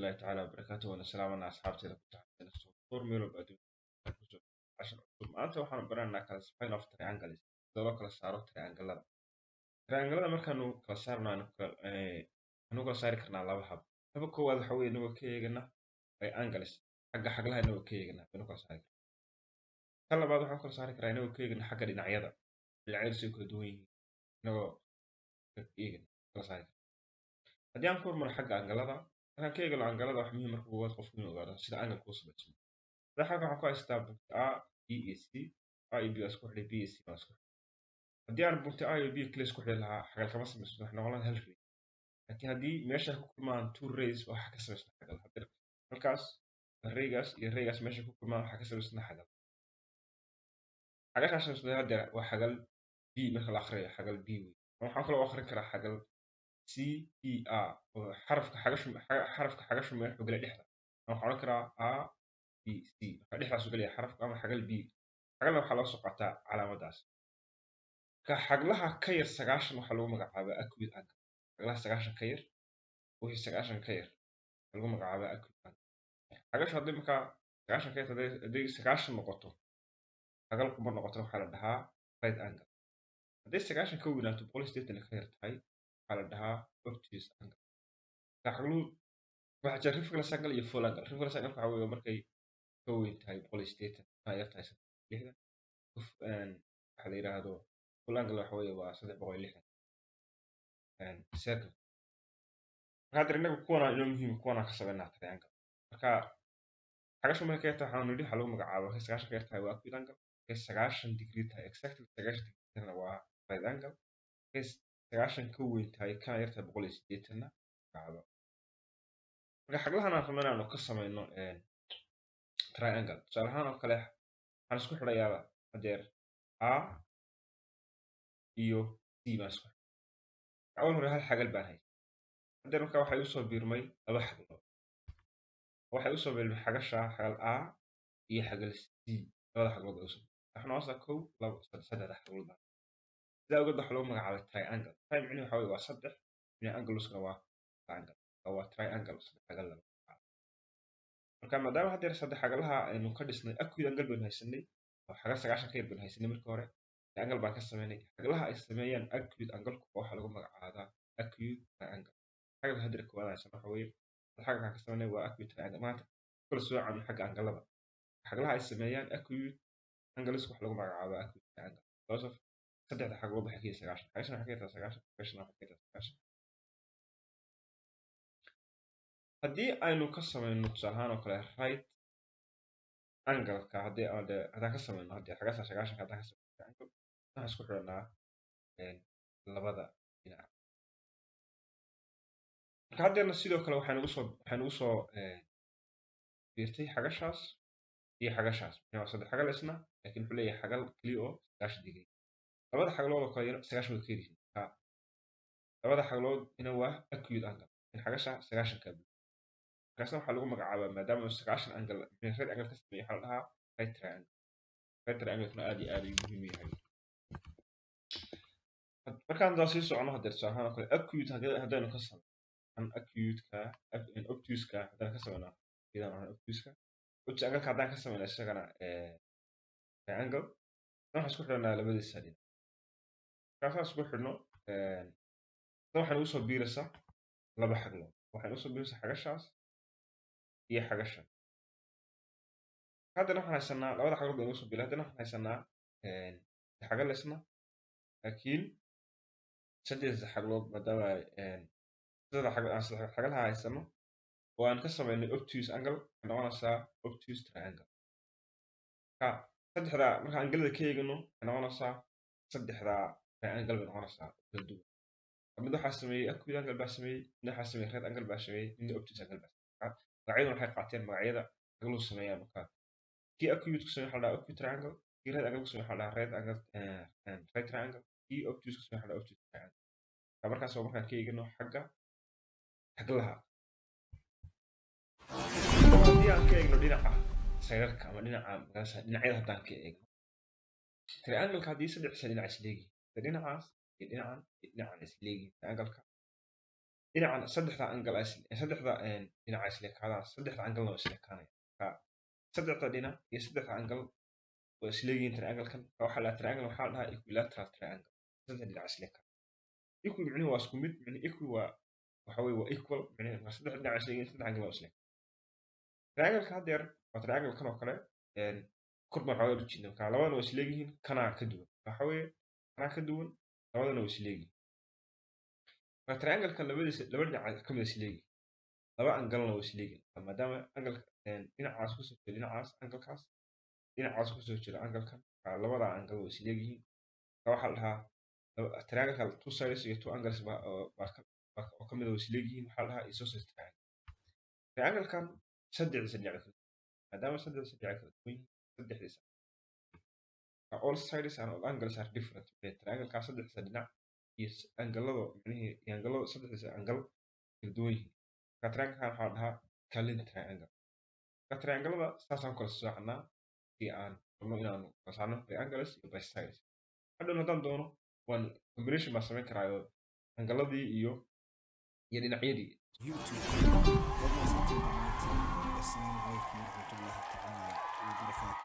Waraxmatullaahi tacaala wabarakaatuh. Waana salaamanaa asxaabteeda ku taxadanayso meel walba adduunka kusoo cashar cusub. Maanta waxaanu baranaynaa classifying of triangles, sida loo kala saaro triangle-ada. Triangle-ada markaanu kala saarno, aanu kala saari karnaa laba hab. Haba koowaad waxa weeye inagoo ka eegana by angles, xagga xaglaha inagoo ka eegana baynu kala saari karnaa. Kan labaad waxaan kala saari karaa inagoo ka eegana xagga dhinacyada, dhinacyadu say kala duwan yihiin inagoo ka eegana kala saari karnaa. Haddii aan ku hormaro xagga angle-ada, markaan ka eegno angle-ada, waxa muhiim marka koowaad qofku inuu ogaado sida angle-ka u samaysmo. Hadda xagga waxaan ku haystaa point A, B iyo C. A iyo B waa isku xidhay, B iyo C waa isku xidhay. Haddii aan point A iyo B kaliya isku xidhi lahaa, xagal kama samaysmo, waxay noqon lahayd hal ray. Laakiin haddii meesha ku kulmaan two rays, waxa ka samaysma xagal. Haddii halkaas raygaas iyo raygaas meesha ku kulmaan, waxaa ka samaysma xagal. Xagashaas samaysma hadda waa xagal B. Marka la akhriyo, xagal B wey. Waxaan kaloo akhrin karaa xagal C B A, oo xarafka xagashu, xarafka xagashu meel wuxuu gelaya dhexda. Waxaan odhan karaa A B C, marka dhexdaasuu gelaya xarafka ama xagal B. Xagalna waxaa loo soo qaataa calaamaddaas. Marka xaglaha ka yar 90 waxaa lagu magacaabaa acute angle. Xaglaha 90 ka yar, wixii 90 ka yar waxaa lagu magacaabaa acute angle. Xagashu hadday markaa 90 ka yar, hadday 90 noqoto, xagal kuma noqoto, waxaa la dhahaa right angle. Hadday 90 ka weynaato, 180 ka yar tahay, waxaa la dhahaa obtuse angle. Marka xagluhu waxaa jira reflex angle iyo full angle. Reflex angle waxa weeye markay ka weyn tahay 180, kana yar tahay 60. Waxa la yidhaahdo full angle waxa weeye waa 360 circle. Marka hadda innaga kuwana inoo muhiim, kuwana ka sameynaa triangle. Marka xagashu markay ka yartahay, waxaanu nidhi waxaa lagu magacaabaa, markay 90 ka yartahay waa acute angle, markay 90 degree tahay, exactly 90 degree, waa right angle, markay 90 ka weyn tahay kana yartahay 180-na magacaabo. Marka xaglahan aan rabno inaanu ka samayno triangle, tusaale ahaan oo kale, waxaan isku xidhayaa hadeer A iyo C baan isku xidhay. Awal hore hal xagal baan haystay, hadeer marka waxay usoo biirmay laba xaglood. Waxay usoo biirmay xagasha xagal A iyo xagal C. Labada xaglood bay usoo waxaa noqonaysaa kow, labo, saddexda xaglood baan. Sidaa awgeed waxaa lagu magacaabay triangle. Tri micnihi waxa weye waa saddex, micnihi angles-kuna waa triangle, waa triangle saddex xagal lagu magacaabo. Marka maadaama hadeer saddex xagalaha aynu ka dhisnay, acute angle baynu haysanay oo xagal 90 ka yar baynu haysanay markii hore, triangle baan ka sameynay. Xaglaha ay sameeyaan acute angle-ku waxaa lagu magacaabaa acute triangle. Xagalka hadeer koowaad haysano waxa weeye xagalkan ka sameynay waa acute triangle. Maanta kala soocano xagga angle-ada. Xaglaha ay sameeyaan acute angles waxa lagu magacaabaa acute triangle because of saddexda xaglood waxay ka yihiin 90. Xagashan waxay ka yartahay 90, xagashan waxay ka yartahay 90. Haddii aynu ka sameyno tusaale ahaan oo kale right angle-ka, haddii haddaan ka sameyno haddii xagasha 90-ka haddaan ka sameyno triangle, waxaan isku xidhanaa labada dhinac. Marka haddeerna sidoo kale waxay nagu soo biirtay xagashaas iyo xagashaas. Waa saddex xagal isna, laakiin wuxuu leeyahay xagal keliya oo 90 degree. Labada xaglood oo kale 90 way ka yaryihiin. Marka labada xaglood ina waa acute angle in xagasha 90-ka. Markaasna waxaa lagu magacaabaa, maadaama uu 90 angle right angle ka sameeyay, waxaa la dhahaa right triangle. Right triangle-kuna aad iyo aad ayuu muhiim u yahay. Markaan haddaan sii socono haddeer, tusaale ahaan oo kale, acute haddaynu ka sameyno acute-ka, obtuse-ka haddaan ka sameyno, idan obtuse-ka, obtuse angle-ka haddaan ka sameyno isagana triangle, waxaan isku xidhanaa labadiisa dhinac. Markaasaan isku xidhno, tan waxay nagu soo biiraysaa laba xaglood. Waxay nagu soo biiraysaa xagashaas iyo xagashan. Haddana waxaan haysanaa labada xaglood bay nagu soo biiray. Haddana waxaan haysanaa xagal isna, laakiin saddexda xaglood, maadaama saddexda xaglood aan saddex xagalaha haysano oo aan ka samaynay obtuse angle, waxay noqonaysaa obtuse triangle. Marka saddexda marka angle-ada ka eegno, waxay noqonaysaa saddexda triangle bay noqonaysaa kala duwan. Mid waxaa sameeyey acute angle baa sameeyey, mid waxaa sameeyey right angle baa sameeyey, midna obtuse angle baa sameeyey. Magacyaduna waxay qaateen magacyada xagluhu sameeyaan. Marka kii acute ku sameeyey waxaa la dhahaa acute triangle, kii right angle ku sameeyey waxaa la dhahaa right angle, right triangle, kii obtuse ku sameeyey waxaa la dhahaa obtuse triangle. Marka markaas waa markaan ka eegno xagga xaglaha. Haddii aan ka eegno dhinaca sayrarka ama dhinaca magaasa dhinacyada, haddaan ka eegno triangle-ka, haddii saddexdiisa dhinac isleegyihiin, dhinacaas iyo dhinacan iyo dhinacan isleegyihiin triangle-ka. Dhinacan saddexda angle, saddexda dhinaca isleekaadaan, saddexda angle-na waa isleekaanaya. Marka saddexda dhinac iyo saddexda angle waa isleegihiin triangle-kan. Waxaa la triangle waxaa la dhahaa equilateral triangle, saddex dhinac isleekaan. Equi micnuhu waa isku mid, micnuhu equi waa waxa weye waa equal micnuhu. Marka saddex dhinac isleegihiin, saddex angle waa isleekaan. Triangle-ka haddeer waa triangle-kan oo kale. Kor baan xoogaa ujeedna. Marka labadana waa isleegihiin, kanaa ka duwan. Waxa weeye kanaa ka duwan, labadana waa isleegihiin. Marka triangle-ka labadiisa laba dhinac ka mid isleegihiin, laba angle-na waa isleegihiin, maadaama angle dhinacaas kusoo jeeda dhinacaas angle-kaas, dhinacaas kusoo jeeda angle-kan, labada angle waa isleegihiin. Marka waxaa la dhahaa triangle-ka two sides iyo two angles baa oo ka mid waa isleegihiin. Waxaa la dhahaa isosceles triangle. Triangle-kan saddexdiisa dhinac kala, maadaama saddexdiisa dhinac kala duwan yihiin, saddexdiisa all sides and all angles are different. Triangle-ka saddexdiisa dhinac iyo angle-lada micnihii iyo angle-lada, saddexdiisa angle kala duwan yihiin. Marka triangle-kan waxaa la dhahaa scalene triangle. Marka triangle-lada saasaan ku kala soocnaa si aan rabno inaanu kala saarno by angles iyo by sides. Hadhow haddaan doono waan combination baan samayn karaa oo angle-ladii iyo dhinacyadii. YouTube. Waad mahadsantihiin dhammaantiin. Assalaamu calaykum waraxmatullaahi tacaala wabarakaatu.